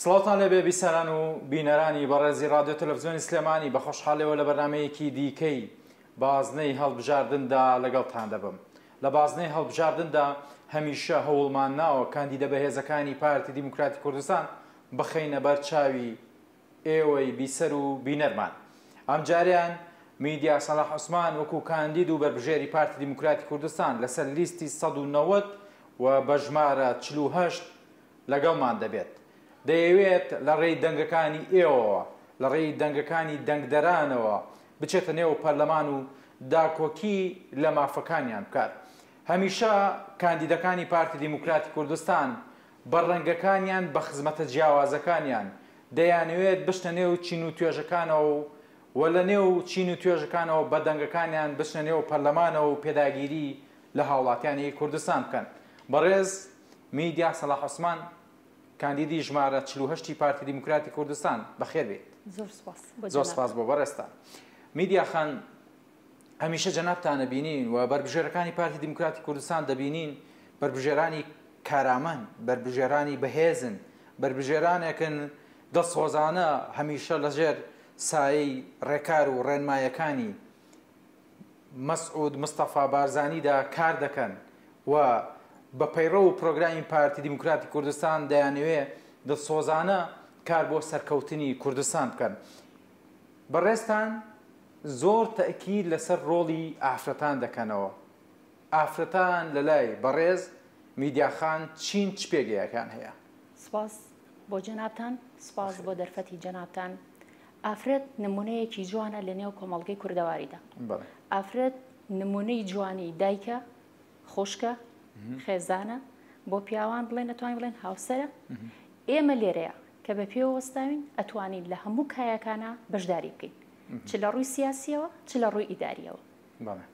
سڵاوتان لێبێ بیسەران و بینەرانی بەڕێزی ڕادیۆ تەلەفزیۆنی سلێمانی، بە خۆشحاڵیەوە لە بەرنامەیەکی دیکەی بازنەی هەڵبژاردندا لەگەڵتان دەبم. لە بازنەی هەڵبژاردندا هەمیشە هەوڵمان ناوە کاندیدە بەهێزەکانی پارتی دیموکراتی کوردستان بخەینە بەر چاوی ئێوەی بیسەر و بینەرمان. ئەمجارەیان میدیا سەلاح عوسمان وەکو کاندید و بەربژێری پارتی دیموکراتی کوردستان لەسەر لیستی 190 و بە ژمارە 48 لەگەڵمان دەبێت. دەیەوێت لە ڕێی دەنگەکانی ئێوەوە، لە ڕێی دەنگەکانی دەنگدەرانەوە بچێتە نێو پەرلەمان و داکۆکی لە مافەکانیان بکات. هەمیشە کاندیدەکانی پارتی دیموکراتی کوردستان بە ڕەنگەکانیان، بە خزمەتە جیاوازەکانیان دەیانەوێت بچنە نێو چین و توێژەکانەوە و لە نێو چین و توێژەکانەوە بە دەنگەکانیان بچنە نێو پەرلەمانەوە و پێداگیری لە هاوڵاتیانی کوردستان بکەن. بەڕێز میدیا سەلاح عوسمان، کاندیدی ژمارە 48 ی پارتی دیموکراتی کوردستان، بەخێر بێیت. زۆر سوپاس بۆ زۆر سوپاس جەنابتان. بۆ بەڕێزتان. میدیا خان، هەمیشە جەنابتان ئەبینین و بەربژێرەکانی پارتی دیموکراتی کوردستان دەبینین، بەربژێرانی کارامەن، بەربژێرانی بەهێزن، بەربژێرانێکن دڵسۆزانە هەمیشە لەژێر سایەی ڕێکار و ڕێنمایەکانی مەسعود مستەفا بارزانیدا کار دەکەن و بە پەیڕەو و پرۆگرامی پارتی دیموکراتی کوردستان دەیانەوێ دڵسۆزانە کار بۆ سەرکەوتنی کوردستان بکەن. بەڕێزتان زۆر تەئکید لەسەر ڕۆڵی ئافرەتان دەکەنەوە، ئافرەتان لەلای بەڕێز میدیا خان چین چ پێگەیەکیان هەیە؟ سپاس بۆ جەنابتان، سپاس بۆ دەرفەتی جەنابتان. ئافرەت نمونەیەکی جوانە لە نێو کۆمەڵگەی کوردەواریدا. ئافرەت نمونەی جوانی دایکە، خوشکە، خێزانە، بۆ پیاوان بڵێن ئەتوانین بڵێن هاوسەرە. ئێمە لێرەیە کە بە پێوە وەستاوین ئەتوانین لە هەموو کایەکانا بەشداری بکەین، چ لە ڕووی سیاسیەوە چ لە ڕووی ئیداریەوە. بەڵێ.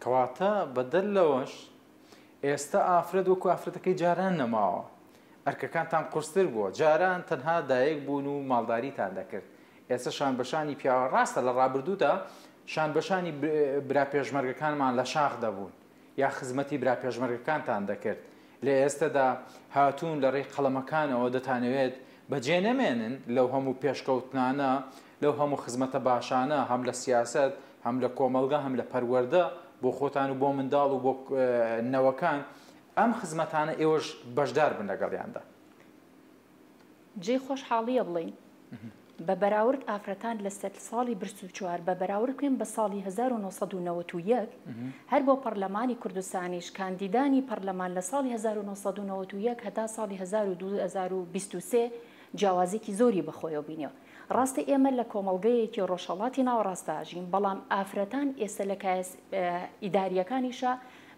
کەواتە بەدەر لەوەش ئێستا ئافرەت وەکو ئافرەتەکەی جاران نەماوە، ئەرکەکانتان قورستر بووە، جاران تەنها دایک بوون و ماڵداریتان دەکرد، ئێستا شان بەشانی پیاوان، ڕاستە لە ڕابردوودا شان بەشانی برا پێشمەرگەکانمان لە شاخ دەبوون یا خزمەتی برا پێشمەرگەکانتان دەکرد، لە ئێستەدا هاتوون لە ڕێی قەڵەمەکانەوە دەتانەوێت بەجێ نەمێنن لەو هەموو پێشکەوتنانە، لەو هەموو خزمەتە باشانە هەم لە سیاسەت، هەم لە کۆمەڵگە، هەم لە پەروەردە بۆ خۆتان و بۆ منداڵ و بۆ نەوەکان، ئەم خزمەتانە ئێوەش بەشدار بن لەگەڵیاندا. جێی خۆشحاڵییە بڵێین بە بەراورد ئافرەتان لە سەر ساڵی 24 بە بەراورد بکەین بە ساڵی 1991 هەر بۆ پەرلەمانی کوردستانیش کاندیدانی پەرلەمان لە ساڵی 1991 هەتا ساڵی 2023 جیاوازیکی زۆری بەخۆیەوە بینیوە. ڕاستە ئێمە لە کۆمەڵگەیەکی ڕۆژهەڵاتی ناوەڕاستدا ئەژین، بەڵام ئافرەتان ئێستا لە کایە ئیدارییەکانیشا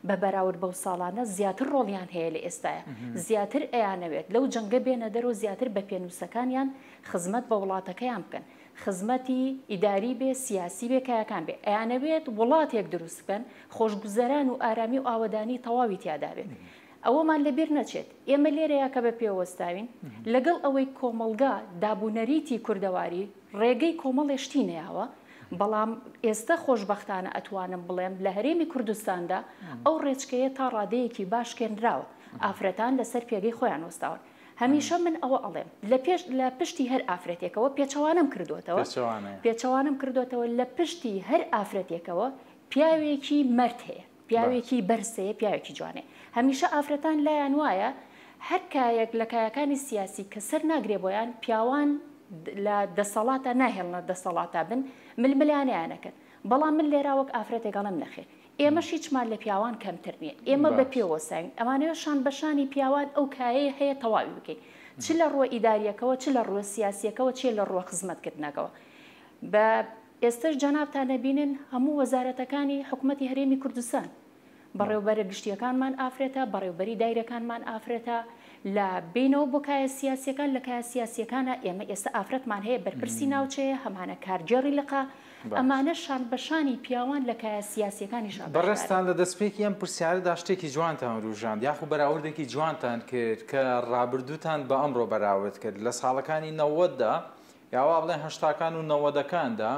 بە بەراورد بەو ساڵانە زیاتر ڕۆڵیان هەیە لە ئێستایا، زیاتر ئەیانەوێت لەو جەنگە بێنە دەرەوە، زیاتر بە پێنووسەکانیان خزمەت بە وڵاتەکەیان بکەن، خزمەتی ئیداری بێ، سیاسی بێ، کایەکان بێ، ئەیانەوێت وڵاتێک دروست بکەن خۆشگوزەران و ئارامی و ئاوەدانی تەواوی تیادا بێت. ئەوەمان لەبیر نەچێت ئێمە لێرەیا کە بە پێ وەستاوین، لەگەڵ ئەوەی کۆمەڵگا دابونەریتی کوردەواری ڕێگەی کۆمەڵێ شتی نەیاوە، بەڵام ئێستە خۆشبەختانە ئەتوانم بڵێم لە هەرێمی کوردستاندا ئەو ڕێچکەیە تا ڕادەیەکی باش شکێنراوە، ئافرەتان لەسەر پێگەی خۆیان وەستاون. هەمیشە من ئەوە ئەڵێم لە پێش لە پشتی هەر ئافرەتێکەوە پێچەوانەم کردووەتەوە، پێچەوانەم کردووەتەوە لە پشتی هەر ئافرەتێکەوە پیاوێکی مەرد هەیە. پیاوێکی بەرز هەیە، پیاوێکی جوانێ. هەمیشە ئافرەتان لایان وایە هەر کایەک لە کایەکانی سیاسی کە سەر ناگرێ بۆیان، پیاوان لە دەسەڵاتا ناهێڵنە دەسەڵاتا بن، ململانێیان ئەکەن. بەڵام من لێرا وەک ئافرەتێک ئەڵێم نەخێر. ئێمەش هیچمان لە پیاوان کەمتر نییە. ئێمە بە پێ وەستاوین. ئەمانەوێ شان بە شانی پیاوان ئەو کایەی هەیە تەواوی بکەین. چ لە ڕووە ئیدارییەکەوە، چ لە ڕووە سیاسییەکەوە، چێ لە ڕووە خزمەتکردنەکەوە. بە ئێستەش جەنابتان ئەبینن هەموو وەزارەتەکانی حکومەتی هەرێمی کوردستان بەڕێوبەرە گشتیەکانمان ئافرەتە، بەڕێوبەری دایرەکانمان ئافرەتە، لە بینەوە بۆ کایە سیاسیەکان، لە کایە سیاسیەکانە ئێمە ئێستا ئافرەتمان هەیە بەرپرسی ناوچەیە، هەمانە کارگێڕی لقە، ئەمانە شان بە شانی پیاوان لە کایە سیاسیەکانیشا بەشدارن. بەڕێزتان لە دەستپێکی ئەم پرسیارەدا شتێکی جوانتان وروژاند یاخو بەراوردێکی جوانتان کرد کە ڕابردووتان بە ئەمڕۆ بەراورد کرد لە ساڵەکانی نەوەددا یا وا بڵێن هەشتاکان و نەوەدەکاندا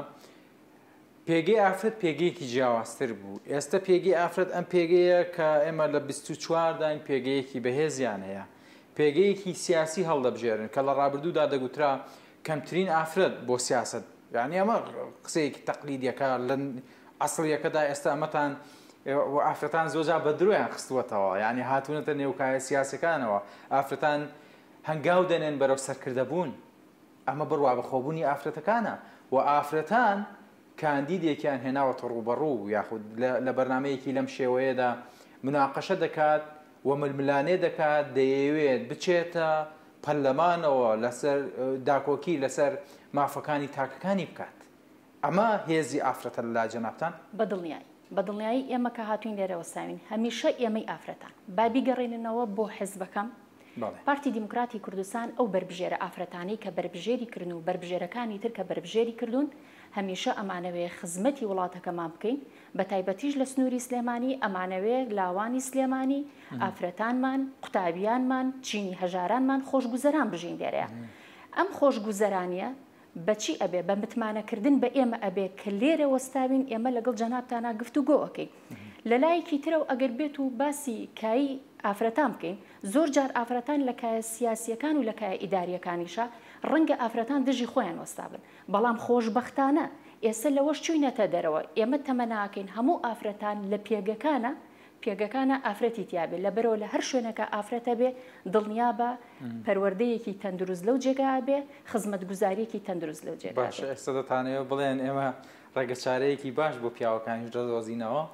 پێگەی ئافرەت پێگەیەکی جیاوازتر بوو ئێستا پێگەی ئافرەت ئەم پێگەیە کە ئێمە لە 24 داین پێگەیەکی بەهێزیان هەیە. پێگەیەکی سیاسی هەڵدەبژێرن کە لە ڕابردوودا دەگوترا کەمترین ئافرەت بۆ سیاسەت یانی ئەمە قسەیەکی تەقلیدیەکە لە ئەسڵیەکەدا ئێستا ئەمەتان ئافرەتان زۆجا بە درۆیان خستووەتەوە یعنی هاتوونەتە نێوکایە سیاسەکانەوە ئافرەتان هەنگاو دەنێن بەرەو سەرکردەبوون ئەمە بڕوا بەخۆبوونی ئافرەتەکانە و ئافرەتان کاندیدێکیان هێناوەتە ڕووبەڕوو یاخود لە بەرنامەیەکی لەم شێوەیەدا مناقەشە دەکات و ململانێ دەکات دەیەوێت بچێتە پەرلەمانەوە لەسەر داکۆکی لەسەر مافەکانی تاکەکانی بکات. ئەمە هێزی ئافرەتە لەلای جەنابتان؟ بە دڵنیایی. بە دڵنیایی ئێمە کە هاتووین لێرە وەستاوین هەمیشە ئێمەی ئافرەتان. با بیگەڕێننەوە بۆ حزبەکەم، پارتی دیموکراتی کوردستان ئەو بەربژێرە ئافرەتانەی کە بەربژێری کردن و بەربژێرەکانی تر کە بەربژێری کردوون هەمیشە ئەمانەوێ خزمەتی وڵاتەکەمان بکەین بەتایبەتیش لە سنووری سلێمانی ئەمانەوێ لاوانی سلێمانی ئافرەتانمان قوتابیانمان چینی هەژارانمان خۆشگوزەران بژین لێرەیە ئەم خۆشگوزەرانیە بە چی ئەبێ؟ بە متمانە کردن بە ئێمە ئەبێ کە لێرە وەستاوین ئێمە لەگەڵ جەنابتانا گفتوگۆ ئەکەین. لە لایەکی ترەوە ئەگەر بێت و باسی کایەی ئافرەتان بکەین، زۆر جار ئافرەتان لە کایە سیاسییەکان و لە کایە ئیدارییەکانیشا ڕەنگە ئافرەتان دژی خۆیان وەستابن، بەڵام خۆشبەختانە ئێستا لەوەش چووینەتە دەرەوە، ئێمە تەمەنا ئەکەین هەموو ئافرەتان لە پێگەکانا پێگەکانا ئافرەتی تیابێ لەبەرئەوە لە هەر شوێنێکا ئافرەت هەبێ دڵنیابە پەروەردەیەکی تەندروست لەو جێگا ئەبێ خزمەتگوزاریەکی تەندروست لەو جێگا باشە ئێستا دەتانەوێ بڵێن ئێمە ڕێگەچارەیەکی باش بۆ پیاوەکانیش دەدۆزینەوە؟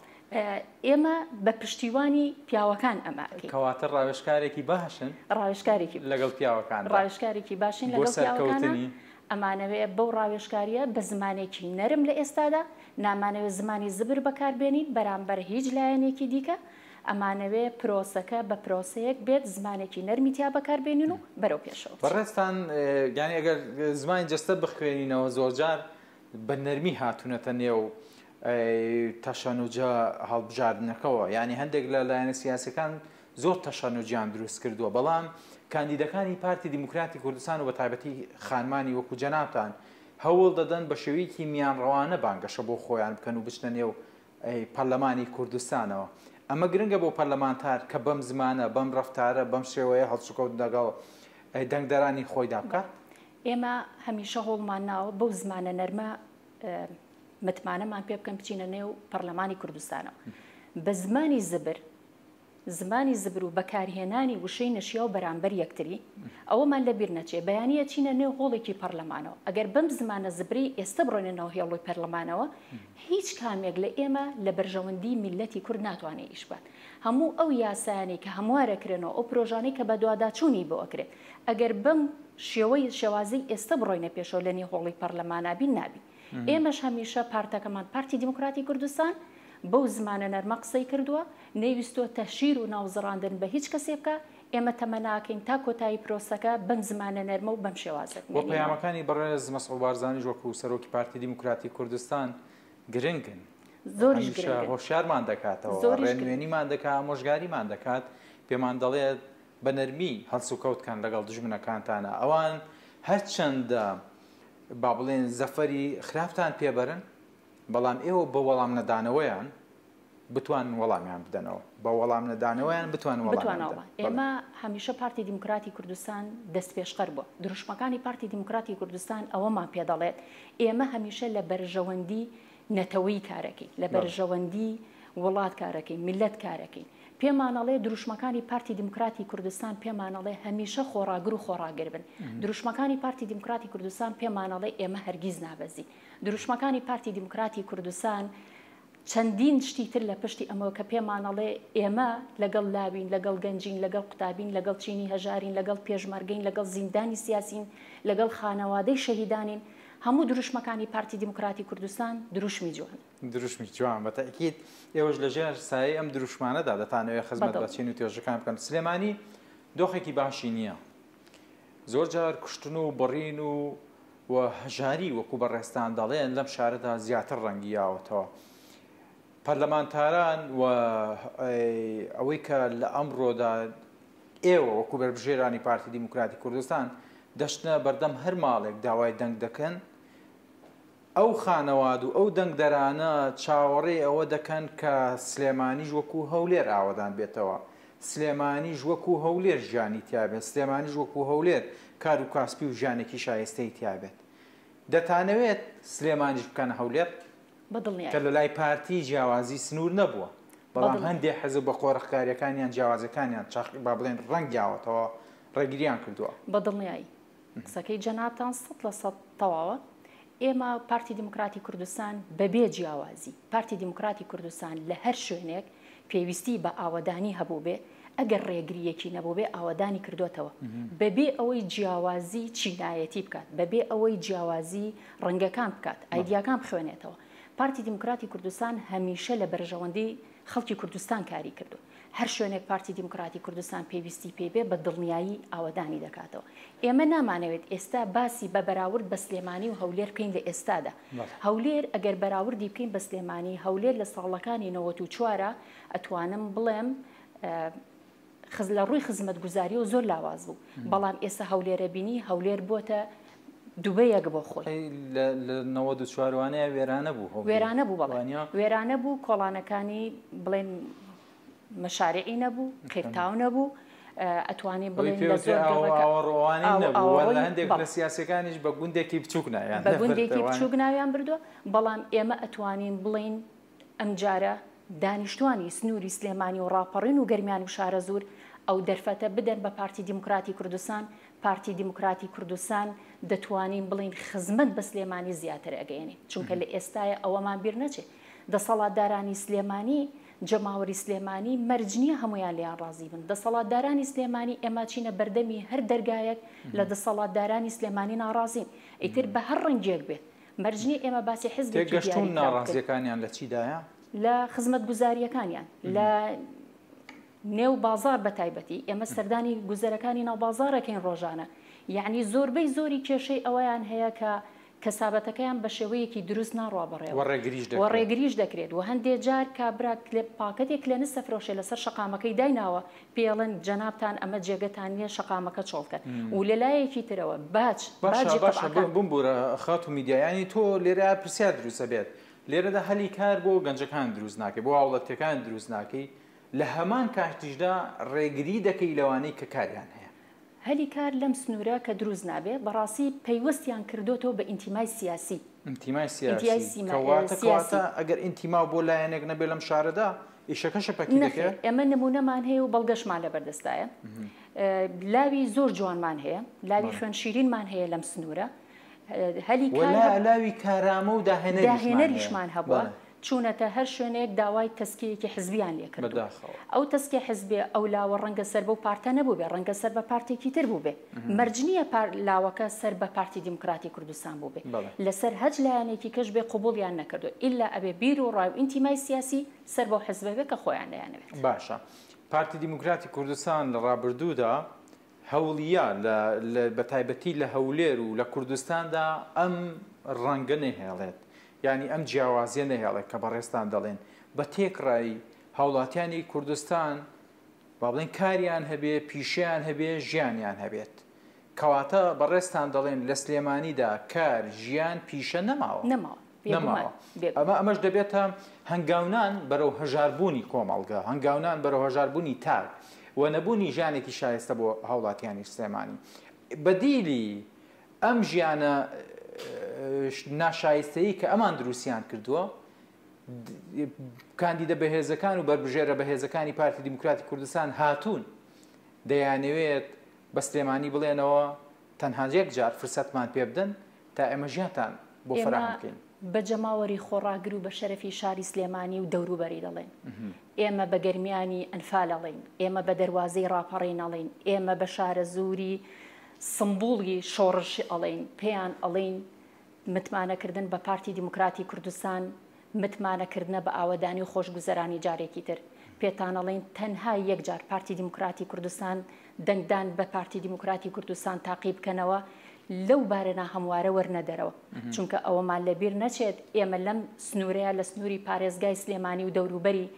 ئێمە بە پشتیوانی پیاوەکان ئەمە ئەکەین. کەواتە ڕاوێژکارێکی باشن؟ ڕاوێژکارێکی لەگەڵ پیاوەکاندا. ڕاوێژکارێکی باشین لەگەڵ پیاوەکانا. ئەمانەوێ بەو ڕاوێژکارییە بە زمانێکی نەرم لە ئێستادا، نامانەوێ زمانی زبر بەکار بێنین بەرامبەر هیچ لایەنێکی دیکە، ئەمانەوێ پرۆسەکە بە پرۆسەیەک بێت زمانێکی نەرمی تیا بەکار بێنین و بەرەو پێشەوە بچین. بەڕێزتان یانی ئەگەر زمانی جەستە بخوێنینەوە زۆرجار بە نەرمی هاتوونەتە نێو تەشەنوجە هەڵبژاردنەکەوە، یانی هەندێک لە لایەنە سیاسیەکان زۆر تەشەنوجیان دروست کردووە، بەڵام کاندیدەکانی پارتی دیموکراتی کوردستان و بەتایبەتی خانمانی وەکو جەنابتان هەوڵ دەدەن بە شێوەیەکی میانڕەوانە بانگەشە بۆ خۆیان بکەن و بچنە نێو پەرلەمانی کوردستانەوە. ئەمە گرنگە بۆ پەرلەمانتار کە بەم زمانە، بەم ڕەفتارە، بەم شێوەیە هەڵسوکەوت لەگەڵ دەنگدەرانی خۆیدا بکات. ئێمە هەمیشە هەوڵمان ناوە بەو زمانە نەرمە متمانەمان پێ بکەن بچینە نێو پەرلەمانی کوردستانەوە. بە زمانی زبر زمانی زبر و بەکارهێنانی وشەی نەشیاو بەرامبەر یەکتری، ئەوەمان لەبیر نەچێ بەیانی ئەچینە نێو هۆڵێکی پەڕلەمانەوە، ئەگەر بەم زمانە زبرەی ئێستە بڕۆینە ناو هێڵی پەرلەمانەوە، هیچ کامێک لە ئێمە لە بەرژەوەندی میللەتی کورد ناتوانێ ئیش بکات. هەموو ئەو یاسایانەی کە هەموار ئەکرێنەوە، ئەو پرۆژانەی کە بەدواداچوونی بۆ ئەکرێت، ئەگەر بەم شێوەی شێوازەی ئێستە بڕۆینە پێشەوە لە نێو هۆڵی پەڕلەمانا بین نابین. ئێمەش هەمیشە پارتەکەمان پارتی دیموکراتی کوردستان بەو زمانە نەرمە قسەی کردووە، نەیویستووە تەهشیر و ناوزڕاندن بە هیچ کەسێ بکا، ئێمە تەمەناکەین تا کۆتایی پرۆسەکە بەم زمانە نەرمە و بەم شێوازە بمێنینەوە. وە پەیامەکانی بەڕێز مەسعود بارزانیش وەکو سەرۆکی پارتی دیموکراتی کوردستان گرنگن. زۆریش گرنگن. هەمیشە هۆشیارمان دەکاتەوە، ڕێنوێنیمان دەکات، ئامۆژگاریمان دەکات، پێمان دەڵێت بە نەرمی هەڵسوکەوت کەن لەگەڵ دوژمنەکانتانا. ئەوان هەرچەندە با بڵێن زەفەری خراپتان پێ بەرن، بەڵام ئێوە بە وەڵام نەدانەوەیان بتوانن وەڵامیان بدەنەوە، بە وەڵام نەدانەوەیان بتوانن وەڵامیان بدەن. ئێمە هەمیشە پارتی دیموکراتی کوردستان دەستپێشخەر بووە، دروشمەکانی پارتی دیموکراتی کوردستان ئەوەمان پێ دەڵێت، ئێمە هەمیشە لە بەرژەوەندی نەتەوەیی کارەکەین، لە بەرژەوەندی وڵات کارەکەین، میللەت کارەکەین. پێمان ئەڵێ دروشمەکانی پارتی دیموکراتی کوردستان پێمان ئەڵێ هەمیشە خۆڕاگر و خۆڕاگر بن. دروشمەکانی پارتی دیموکراتی کوردستان پێمان ئەڵێ ئێمە هەرگیز نابەزین. دروشمەکانی پارتی دیموکراتی کوردستان چەندین شتی تر لە پشتی ئەمەوە کە پێمان ئەڵێ ئێمە لەگەڵ لاوین، لەگەڵ گەنجین، لەگەڵ قوتابین، لەگەڵ چینی هەژارین، لەگەڵ پێشمەرگەین، لەگەڵ زیندانی سیاسین، لەگەڵ خانەوادەی شەهیدانین. هەموو دروشمەکانی پارتی دیموکراتی کوردستان دروشمی جوانن. دروشمی جوان، بە تەئکید ئێوەش لە ژێر سایەی ئەم دروشمانەدا دەتانەوێت خزمەت بە چین و توێژەکان بکەن. سلێمانی دۆخێکی باشی نییە. زۆر جار کوشتن و بڕین و و هەژاری وەکو بەڕێزتان دەڵێن لەم شارەدا زیاتر ڕەنگی یاوەتەوە. پەرلەمانتاران و ئەوەی کە لە ئەمڕۆدا ئێوە وەکو بەربژێرانی پارتی دیموکراتی کوردستان دەچنە بەردەم هەر ماڵێک داوای دەنگ دەکەن، ئەو خانەواد و ئەو دەنگدەرانە چاوەڕێی ئەوە دەکەن کە سلێمانیش وەکو هەولێر ئاوەدان بێتەوە. سلێمانیش وەکو هەولێر ژیانی تیابێت، سلێمانیش وەکو هەولێر کار و کاسپی و ژیانێکی شایستەی تیابێت. دەتانەوێت سلێمانیش بکەنە هەولێر؟ بە دڵنیایی. کە لە لای پارتی جیاوازی سنوور نەبووە، بەڵام هەندێ حزب بە قۆرخکارییەکانیان جیاوازیەکانیان چەق با بڵێن ڕەنگیاوەتەوە ڕێگریان کردووە. بە دڵنیایی. قسەکەی جەنابتان 100% تەواوە. ئێمە پارتی دیموکراتی کوردستان بەبێ جیاوازی، پارتی دیموکراتی کوردستان لە هەر شوێنێک پێویستی بە ئاوەدانی هەبووبێ، ئەگەر ڕێگرییەکی نەبووبێ ئاوەدانی کردۆتەوە، بەبێ ئەوەی جیاوازی چینایەتی بکات، بەبێ ئەوەی جیاوازی ڕەنگەکان بکات، ئایدیاکان بخوێنێتەوە. پارتی دیموکراتی کوردستان هەمیشە لە بەرژەوەندی خەڵکی کوردستان کاری کردووە. هەر شوێنێک پارتی دیموکراتی کوردستان پێویستی پێی بێ بە دڵنیایی ئاوەدانی دەکاتەوە. ئێمە نامانەوێت ئێستا باسی بە بەراورد بە سلێمانی و هەولێر بکەین لە ئێستادا. هەولێر ئەگەر بەراوردی بکەین بە سلێمانی، هەولێر لە ساڵەکانی 94 ا ئەتوانم بڵێم لە ڕووی خزمەتگوزاریەوە زۆر لاواز بوو، بەڵام ئێستا هەولێرە بینی هەولێر بۆتە دوبەیەک بۆ خۆی. لە 94 وانەیە وێرانە بوو هەولێر. وێرانە بوو بەڵێ. وێرانە بوو، کۆڵانەکانی بڵێن مەشارعی نەبوو، قیرتاو نەبوو، ئەتوانین بڵێین لە زۆر گەڕەکە ئاوەڕۆوانی نەبوو، لە هەندێک لە سیاسیەکانیش بە گوندێکی بچووک ناویان بە گوندێکی بچووک ناویان بردووە، بەڵام ئێمە ئەتوانین بڵێین ئەمجارە دانیشتوانی سنووری سلێمانی و ڕاپەڕین و گەرمیان و شارەزوور ئەو دەرفەتە بدەن بە پارتی دیموکراتی کوردستان، پارتی دیموکراتی کوردستان دەتوانین بڵێین خزمەت بە سلێمانی زیاتر ئەگەیەنێ، چونکە لە ئێستایا ئەوەمان بیر نەچێ دەسەڵاتدارانی سلێمانی جەماوەری سلێمانی مەرج نییە هەموویان لێیان ڕازی بن، دەسەڵاتدارانی سلێمانی ئێمە چینە بەردەمی هەر دەرگایەک لە دەسەڵاتدارانی سلێمانی ناڕازین، ئیتر بە هەر ڕەنگێک بێت، مەرج نییە ئێمە باسی حزبێکی تێگەشتوون دیاریکراو بکەین. ناڕازییەکانیان لە چیدایە؟ لە خزمەتگوزارییەکانیان، لە نێو بازاڕ بە تایبەتی، ئێمە سەردانی گوزەرەکانی ناو بازاڕ ئەکەین ڕۆژانە، یەعنی زۆربەی زۆری کێشەی ئەوەیان هەیە کە کەسابەتەکەیان بە شێوەیەکی دروست ناڕوا بەڕێوە و ڕێگریش و دەکرێت. ڕێگریش دەکرێت و هەندێ جار کابرا کلێ پاکەتێک کلێنس دەفرۆشێ لەسەر شەقامەکەی دایناوە پێی ئەڵێن جەنابتان ئەمە جێگەتان نیە شەقامەکە چۆڵ کەن و لە لایەکی ترەوە باج باشە باجی باشە قەتعەکان. بمبورە خاتوو میدیا یانی تۆ لێرە پرسیار دروست ئەبێت لێرەدا هەلی کار بۆ گەنجەکان دروست ناکەی بۆ هاوڵەتیەکان دروست ناکەی لە هەمان کاتیشدا ڕێگری دەکەی لەوانەی کە کاریان هەیە. هەلی کار لەم سنوورە کە دروست نابێ، بەڕاستی پەیوەستیان کردۆتەوە بە ئینتیمای سیاسی. ئینتیمای سیاسی، کەواتە کەواتە ئەگەر ئینتیماو بۆ لایەنێک نەبێ لەم شارەدا، ئیشەکەشە پەکی دەکەوێ؟ نەخێر، ئێمە نموونەمان هەیە و بەڵگەشمان لەبەردەستایە. لاوی زۆر جوانمان هەیە، لاوی خوێن شیرینمان هەیە لەم سنوورە. هەلی کار وە لاوی کارامە و داهێنەریشمان هەیە. داهێنەریشمان هەبووە. چوونەتە هەر شوێنێک داوای تەزکیەیەکی حزبیان لێ کردووە. بەداخەوە. ئەو تەزکیە حزبیە ئەو لاوە ڕەنگە سەر بەو پارتە نەبووبێ، ڕەنگە سەر بە پارتێکی تر بووبێ. مەرج نییە پار لاوەکە سەر بە پارتی دیموکراتی کوردستان بووبێ. لەسەر هەچ لایەنێکی کەش بێ قبوڵیان نەکردووە. ئیلا ئەبێ بیر و ڕای و ئینتیمای سیاسی سەر بەو حزبە بێ کە خۆیان دەیانەوێت. باشە. پارتی دیموکراتی کوردستان لە ڕابردوودا هەوڵیا لە لە بەتایبەتی لە هەولێر و لە کوردستاندا ئەم ڕەنگە نەهێڵێت یانی ئەم جیاوازیە نەهێڵێت کە بەڕێزتان دەڵێن بە تێکڕایی هاوڵاتیانی کوردستان با بڵێن کاریان هەبێ پیشەیان هەبێ ژیانیان هەبێت کەواتە بەڕێزتان دەڵێن لە سلێمانیدا کار ژیان پیشە نەماوە نەماوە نەماوە ئەمە ئەمەش دەبێتە هەنگاونان بەرەو هەژاربوونی کۆمەڵگە هەنگاونان بەرەو هەژاربوونی تاک و نەبوونی ژیانێکی شایستە بۆ هاوڵاتیانی سلێمانی بەدیلی ئەم ژیانە ناشایستەیی کە ئەمان دروستیان کردووە کاندیدە بەهێزەکان و بەربژێرە بەهێزەکانی پارتی دیموکراتی کوردستان هاتوون دەیانەوێت بە سلێمانی بڵێنەوە تەنها یەک جار فرسەتمان پێ بدەن تا ئێمە ژیانتان بۆ ئێمە فەراهەم بکەین. بە جەماوەری خۆڕاگر و بە شەرەفی شاری سلێمانی و دەوروبەری دەڵێین، ئێمە بە گەرمیانی ئەنفال ئەڵێین، ئێمە بە دەروازەی ڕاپەڕین ئەڵێین، ئێمە بە شارەزووری سمبوڵی شۆڕش ئەڵێین، پێیان ئەڵێین متمانەکردن بە پارتی دیموکراتی کوردستان متمانەکردنە بە ئاوەدانی و خۆشگوزەرانی جارێکی تر پێتانەڵێین تەنها یەک جار پارتی دیموکراتی کوردستان دەنگدان بە پارتی دیموکراتی کوردستان تاقی بکەنەوە لەو بارە ناهەموارە وەرنە دەرەوە چونکە ئەوەمان لەبیر نەچێت ئێمە لەم سنوورەیە لە سنووری پارێزگای سلێمانی و دەوروبەری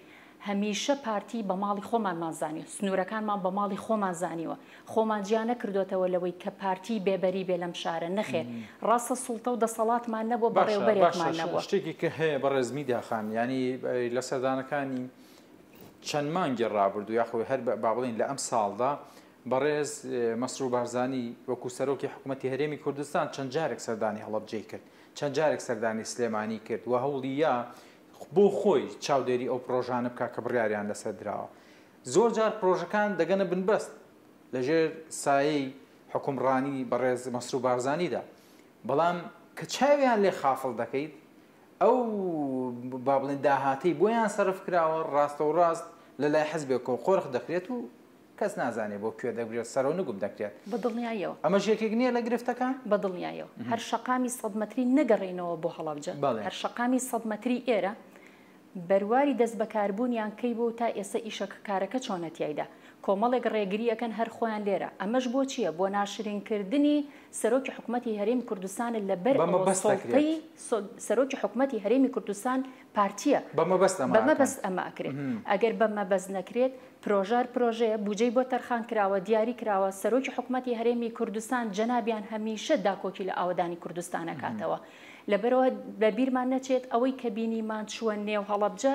هەمیشە پارتی بە ماڵی خۆمانمان زانیوە، سنوورەکانمان بە ماڵی خۆمان زانیوە، خۆمان جیا نەکردۆتەوە لەوەی کە پارتی بێبەری بێ لەم شارە، نەخێر ڕاستە سوڵتە و دەسەڵاتمان نەبووە، باشە باشە بەڕێوەبەرێکمان نەبووە. شتێکی کە هەیە بەڕێز میدیا خان یانی لە سەردانەکانی. چەند مانگی ڕابردوو یاخۆ هەر با بڵێین لە ئەم ساڵدا بەڕێز مەسرور بارزانی وەکو سەرۆکی حکوومەتی هەرێمی کوردستان چەند جارێک سەردانی هەڵەبجەی کرد، چەند جارێک سەردانی سلێمانی کرد و هەوڵی یا بۆ خۆی چاودێری ئەو پڕۆژانە بکات کە بڕیاریان لەسەر دراوە. زۆر جار پڕۆژەکان دەگەنە بنبەست لەژێر سایەی حوکمڕانی بەڕێز مەسرور بارزانیدا، بەڵام کە چاویان لێ خافڵ دەکەیت ئەو با بڵێن داهاتەی بۆیان سەرف کراوە ڕاستەوڕاست لە لای حزبێکەوە قۆرخ دەکرێت و کەس نازانێت بۆ کوێ دەبرێت سەرەونگوم دەکرێت. بە دڵنیاییەوە. ئەمەش یەکێک نییە لە گرفتەکان؟ بە دڵنیاییەوە. هەر شەقامی سەد مەتری نەگەڕێینەوە بۆ هەڵەبجە، هەر شەقامی سەد مەتری ئێرە بەرواری دەستبەکاربوونیان کەی بووە و تا ئێستا ئیشەکە کارەکە چۆنە تیایدا کۆمەڵێک ڕێگری ئەکەن هەر خۆیان لێرە ئەمەش بۆ چییە بۆ ناشرینکردنی سەرۆکی حکومەتی هەرێمی کوردستانە لەبەر بە ئەوە مەبەست سوڵتەی دەکرێت. سەرۆکی حکومەتی هەرێمی کوردستان پارتییە بە مەبەست ئەمە بە ئەکەن. مەبەست ئەمە ئەکرێت ئەگەر بە مەبەست نەکرێت پرۆژە هەر پرۆژەیە بوجەی بۆ تەرخان کراوە دیاری کراوە سەرۆکی حکومەتی هەرێمی کوردستان جەنابیان هەمیشە داکۆکی لە ئاوەدانی کوردستان ئەکاتەوە لەبەرئەوە لە بیرمان نەچێت ئەوەی کە بینیمان چووە نێو هەڵەبجە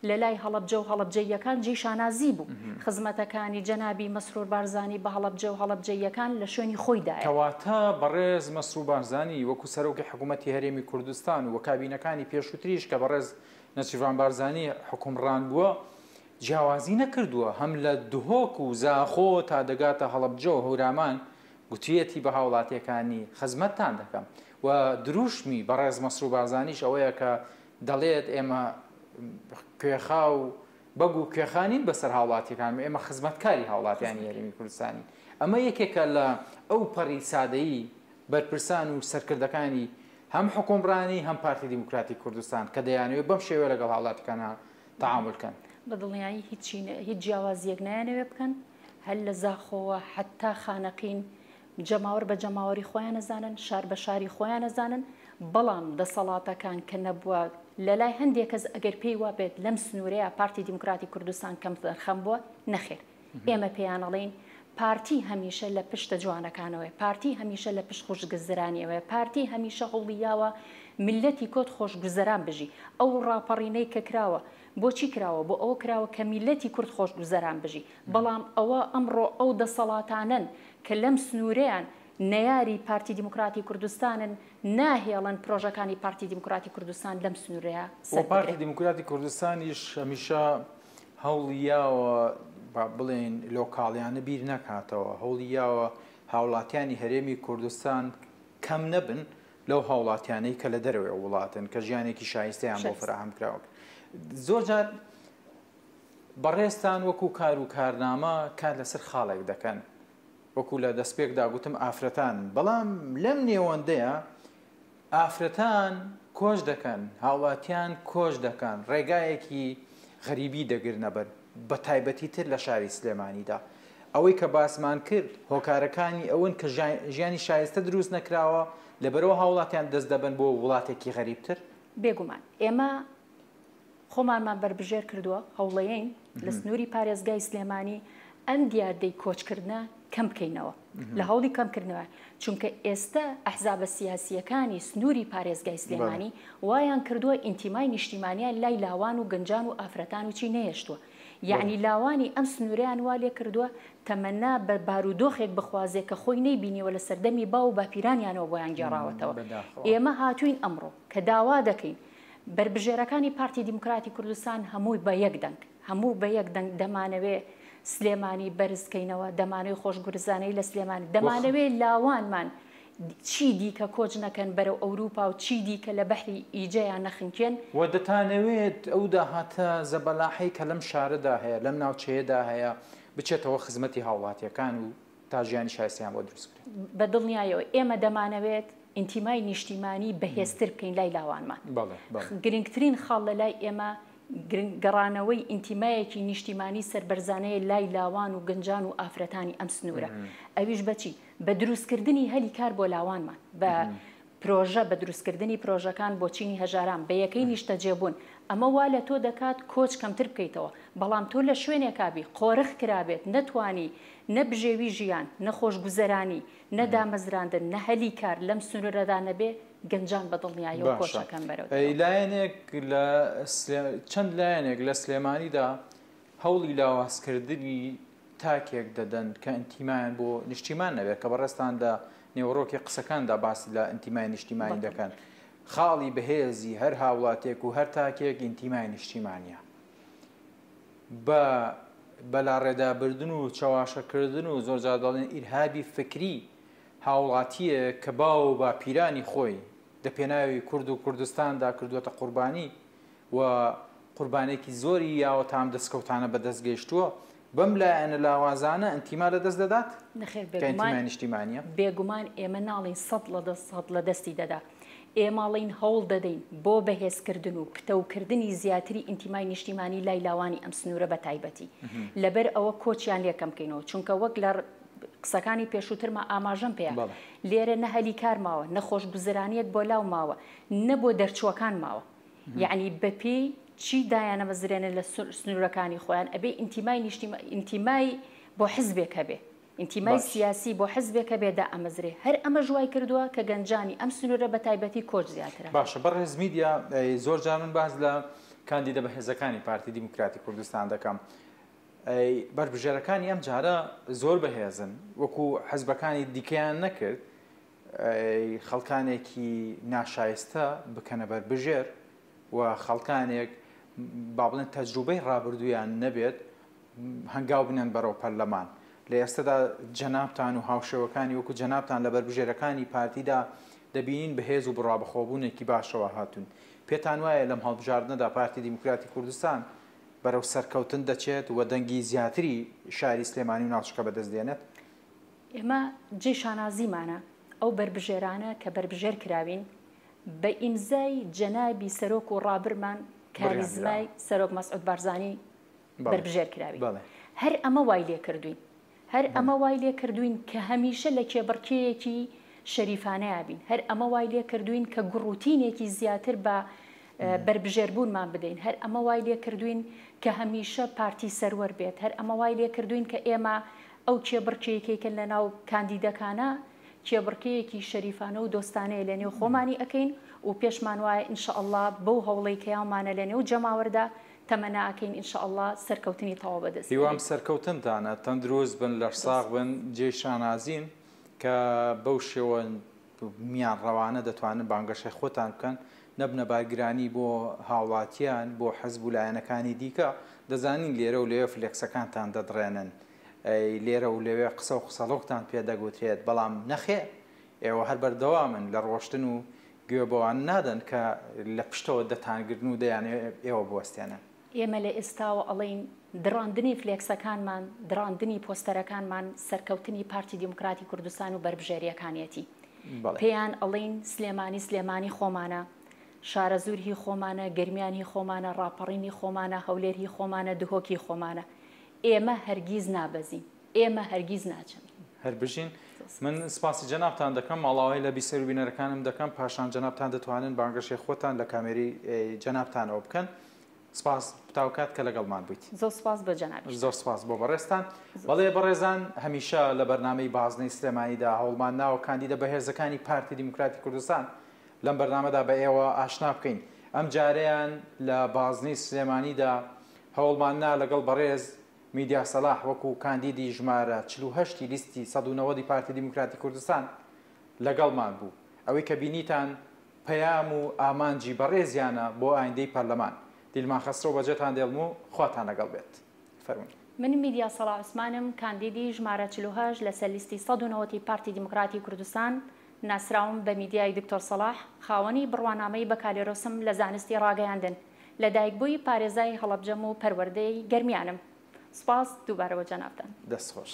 لە لای هەڵەبجە و هەڵەبجەییەکان جێی شانازی بوو. خزمەتەکانی جەنابی مەسرور بارزانی بە هەڵەبجە و هەڵەبجەییەکان لە شوێنی خۆیدایە. کەواتە بەڕێز مەسرور بارزانی وەکو سەرۆکی حکوومەتی هەرێمی کوردستان و کابینەکانی پێشووتریش کە بەڕێز نێچیرڤان بارزانی حوکمڕان بووە جیاوازی نەکردووە هەم لە دهۆک و زاخۆ تا دەگاتە هەڵەبجە و هەورامان گوتویەتی بە هاوڵاتیەکانی خزمەتتان دەکەم و دروشمی بەڕێز مەسرور بارزانیش ئەوەیە کە دەڵێت ئێمە کوێخا و بەگ و کوێخا نین بەسەر هاوڵاتیەکان ئێمە خزمەتکاری هاوڵاتیانی هەرێمی کوردستانین ئەمە یەکێکە لە ئەو پەڕی سادەیی بەرپرسان و سەرکردەکانی هەم حکومڕانی هەم پارتی دیموکراتی کوردستان کە دەیانەوێت بەم شێوەیە لەگەڵ هاوڵاتیەکان تەعامول کەن. بە دڵنیایی هیچی هیچ جیاوازیەک نایانەوێت بکەن هەر لە زاخۆوە حەتا خانەقین جەماوەر بە جەماوەری خۆیان ئەزانن، شار بە شاری خۆیان ئەزانن، بەڵام دەسەڵاتەکان کە نەبووە لە لای هەندێک کەس ئەگەر پێی وابێت لەم سنوورەیا پارتی دیموکراتی کوردستان کەمتەرخەم بووە، نەخێر ئێمە پێیان ئەڵێین پارتی هەمیشە لە پشتە جوانەکانەوەیە، پارتی هەمیشە لە پشت خۆشگوزەرانیەوەیە، پارتی هەمیشە هەوڵی یاوە میللەتی کۆت خۆشگوزەران بژی، ئەو ڕاپەڕینەی کە کراوە بۆچی کراوە؟ بۆ ئەوە کراوە کە میللەتی کورد خۆشگوزەران بژی، بەڵام ئەوە ئەمڕۆ ئەو دەسەڵاتانەن کە لەم سنوورەیان نەیاری پارتی دیموکراتی کوردستانن ناهێڵن پرۆژەکانی پارتی دیموکراتی کوردستان لەم سنوورەیا وە سەر پارتی بگرێ. دیموکراتی کوردستانیش هەمیشە هەوڵی یاوە با بڵێین لۆکاڵیانە بیر نەکاتەوە، هەوڵی یاوە هاوڵاتیانی هەرێمی کوردستان کەم نەبن لەو هاوڵاتیانەی کە لە دەرەوەی وڵاتن کە ژیانێکی شایستەیان بۆ شایستە. فەراهەم کراوە. زۆر جار بەڕێزتان وەکو کار و کارنامە کار لەسەر خاڵێک دەکەن، وەکو لە دەستپێکدا گوتم ئافرەتانن، بەڵام لەم نێوەندەیا ئافرەتان کۆچ دەکەن، هاوڵاتیان کۆچ دەکەن، ڕێگایەکی غەریبی دەگرنەبەر، بە تایبەتی تر لە شاری سلێمانیدا. ئەوەی کە باسمان کرد هۆکارەکانی ئەوەن کە ژیانی شایستە دروست نەکراوە، لەبەرئەوە هاوڵاتیان دەست دەبەن بۆ وڵاتێکی غەریبتر. بێگومان ئێمە خۆمانمان بەربژێر کردووە، هەوڵەیەین لە سنووری پارێزگای سلێمانی ئەم دیاردەی کۆچکردنە کەم بکەینەوە، لە هەوڵی کەمکردنەوە، چونکە ئێستە ئەحزابە سیاسییەکانی سنووری پارێزگای سلێمانی وایان کردووە ئینتیمای نیشتیمانیان لای لاوان و گەنجان و ئافرەتان و چی نەهێشتووە، یەعنی لاوانی ئەم سنوورەیان وا لێ کردووە تەمەنا بە بارودۆخێک بخوازێ کە خۆی نەیبینیوە لە سەردەمی باو و باپیرانیانەوە بۆیان گێڕاوەتەوە. ئێمە هاتووین ئەمڕۆ کە داوا دەکەین بەربژێرەکانی پارتی دیموکراتی کوردستان هەمووی بە یەک دەنگ، هەموو بە یەک دەنگ دەمانەوێ سلێمانی بەرز کەینەوە، دەمانەوێ خۆشگورزانەی لە سلێمانی، دەمانەوێ لاوانمان چی دیکە کۆچ نەکەن بەرەو ئەوروپا و چی دیکە لە بەحری ئیجەیا نەخنکێن. وە دەتانەوێت ئەو داهاتە زەبەلاحەی کە لەم شارەدا هەیە، لەم ناوچەیەدا هەیە بچێتەوە خزمەتی هاوڵاتیەکان و تا ژیانی شایستەیان بۆ دروست بکرێت. بە دڵنیایەوە ئێمە دەمانەوێت ئینتیمای نیشتیمانی بەهێزتر بکەین لای لاوانمان. گرنگترین خاڵ لە لای ئێمە گەڕانەوەی ئینتیمایەکی نیشتیمانی سەربەرزانەیە لای لاوان و گەنجان و ئافرەتانی ئەم سنوورە. ئەویش بە چی؟ بە دروستکردنی هەلی کار بۆ لاوانمان، بە پرۆژە، بە دروستکردنی پرۆژەکان بۆ چینی هەژاران، بە یەکەی نیشتەجێبوون. ئەمە وا لە تۆ دەکات کۆچ کەمتر بکەیتەوە. بەڵام تۆ لە شوێنێکا بی قۆرخ کرابێت، نەتوانی نە بژێوی ژیان، نە خۆشگوزەرانی، نە دامەزراندن، نە هەلی کار لەم سنوورەدا نەبێ، گەنجان بە دڵنیاییەوە کۆچ باشە ئەکەن بەرەو دەرەوە. لایەنێک لە چەند لایەنێک لە سلێمانیدا هەوڵی لاوازکردنی تاکێک دەدەن کە ئینتیمایان بۆ نیشتیمان نەبێت کە بەڕێزتان لە نێوەڕۆکی قسەکاندا باس لە ئینتیمای نیشتیمانی دەکەن خاڵی بەهێزی هەر هاوڵاتێک و هەر تاکێک ئینتیمای نیشتیمانە بە بەلاڕێدابردن و چەواشەکردن و زۆرجار دەڵێن ئیرهابی فکری هاوڵاتییەک کە باو و باپیرانی خۆی دە پێناوی کورد و کوردستاندا کردووەتە قوربانی و قوربانێکی زۆری یاوە تا ئەم دەستکەوتانە بەدەست گەیشتووە، بەم لایەنە لاوازانە ئینتیما لەدەست دەدات؟ نەخێر کە بێگومان ئینتیمای نیشتیمانییە؟ بێگومان ئێمە ناڵێین سەد لە دە سەد لە دەستی دەدا، ئێمە ئەڵێین هەوڵ دەدەین بۆ بەهێزکردن و پتەوکردنی زیاتری ئینتیمای نیشتیمانی لای لاوانی ئەم سنوورە بە تایبەتی لەبەر ئەوە کۆچیان لێ کەم بکەینەوە چونکە وەک لە قسەکانی پێشووترما ئاماژەم پێیا لێرە نە هەلی کار ماوە نە خۆشگوزەرانیەک بۆ لاو ماوە نە بۆ دەرچووەکان ماوە یەعنی بەپێی چی دایانەمەزرێنن لە سنوورەکانی خۆیان ئەبێ ئینتیمای نیشتیما ئینتیمای بۆ حزبێک هەبێ ئینتیمای باش. سیاسی بۆ حزبێک هەبێ دائەمەزرێ هەر ئەمەش وای کردووە کە گەنجانی ئەم سنوورە بە تایبەتی کۆچ زیاترە. باشە بەڕێز میدیا زۆر جار من باس لە کاندیدە بەهێزەکانی پارتی دیموکراتی کوردستان دەکەم بەربژێرەکانی ئەم جارە زۆر بەهێزن وەکو حزبەکانی دیکەیان نەکرد خەڵکانێکی ناشایستە بکەنە بەربژێر و خەڵکانێک با بڵێن تەجروبەی ڕابردوویان نەبێت هەنگاو بنێن بەرەو پەرلەمان. لە ئێستەدا جەنابتان و هاوشێوەکانی وەکو جەنابتان لە بەربژێرەکانی پارتیدا دەبینین بە هێز و بڕوابەخۆبوونێکی باشەوە هاتوون. پێتان وایە لەم هەڵبژاردنەدا پارتی دیموکراتی کوردستان بەرەو سەرکەوتن دەچێت و دەنگی زیاتری شاری سلێمانی و ناوچەکە بەدەست دێنێت؟ ئێمە جێی شانازیمانە ئەو بەربژێرانە کە بەربژێر کراوین بە ئیمزای جەنابی سەرۆک و ڕابرمان کاریزمای سەرۆک مەسعود بارزانی بەربژێر کراوین. هەر ئەمە وای لێ کردووین. هەر ئەمە وای لێ کردووین کە هەمیشە لە کێبڕکێیەکی شەریفانەیا بین. هەر ئەمە وای لێ کردووین کە گوڕوتینێکی زیاتر بە بەربژێربوونمان بدەین. هەر ئەمە وای لێ کردووین کە هەمیشە پارتی سەروەر بێت. هەر ئەمە وای لێ کردووین کە ئێمە ئەو کێبڕکێیەکەی کە لەناو کاندیدەکانە کێبڕکێیەکی شەریفانە و دۆستانەیە لە نێو خۆمانی ئەکەین و پێشمان وایە ان شاء اللە بەو هەوڵەی کە یاومانە لە نێو جەماوەردا تەمەنا ئەکەین ان شاء اللە سەرکەوتنی تەواو بەدەست هیوام بێنین. سەرکەوتنتانە تەندروست بن لەشساغ بن جێی شانازین کە بەو شێوە میانڕەوانە دەتوانن بانگەشەی خۆتان بکەن نەبنە بارگرانی بۆ هاوڵاتیان بۆ حزب و لایەنەکانی دیکە دەزانین لێرە و لەوێ فلێکسەکانتان دەدڕێنن ئەی لێرە و لەوێ قسە و قسەڵۆکتان پێ دەگوترێت، بەڵام نەخێر، ئێوە هەر بەردەوامن لە ڕۆشتن و گوێ بەوانە نادەن کە لە پشتەوە دەتانگرن و دەیانەوێت ئێوە بوەستێنن. ئێمە لە ئێستاوە ئەڵێین دڕاندنی فلێکسەکانمان، دڕاندنی پۆستەرەکانمان سەرکەوتنی پارتی دیموکراتی کوردستان و بەربژێرییەکانیەتی. پێیان ئەڵێین سلێمانی سلێمانی خۆمانە، شارەزوور هی خۆمانە، گەرمیان هی خۆمانە، ڕاپەڕین هی خۆمانە، هەولێر هی خۆمانە، دهۆک هی خۆمانە. ئێمە هەرگیز نابەزین، ئێمە هەرگیز ناچەمین. هەر بژین. من سپاسی جەنابتان دەکەم، ماڵاوایی لە بیسەر و بینەرەکانم دەکەم، پاشان جەنابتان دەتوانن بانگەشەی خۆتان لە کامێرەی جەنابتانەوە بکەن. سپاس تاوکات کە لەگەڵمان بوویت. زۆر سپاس بۆ جەنابیشتان. زۆر سپاس بۆ بەڕێزتان. بەڵێ بەڕێزان، هەمیشە لە بەرنامەی بازنەی سلێمانیدا هەوڵمان ناوە کاندیدە بەهێزەکانی پارتی دیموکراتی کوردستان لەم بەرنامەدا بە ئێوە ئاشنا بکەین. ئەمجارەیان لە بازنەی سلێمانیدا هەوڵمان نا لەگەڵ بەڕێز میدیا سەلاح وەکو کاندیدی ژمارە 48 ی لیستی 190 ی پارتی دیموکراتی کوردستان لەگەڵمان بوو. ئەوەی کە بینیتان پەیام و ئامانجی بەڕێزیانە بۆ ئایندەی پەرلەمان. دیلمان خەسرەو بەجێتان دێڵم و خواتان لەگەڵ بێت. فەرموون. من میدیا سەڵاح عوسمانم، کاندیدی ژمارە 48 لەسەر لیستی 190 ی پارتی دیموکراتی کوردستان، ناسراوم بە میدیای دکتۆر سەڵاح، خاوەنی بڕوانامەی بەکالێرۆسم لە زانستی ڕاگەیاندن. لە دایکبووی پارێزای هەڵەبجەم و پەروەردەی گەرمیانم. سوپاس دووبارە بۆ جەنابتان. دەست خۆش.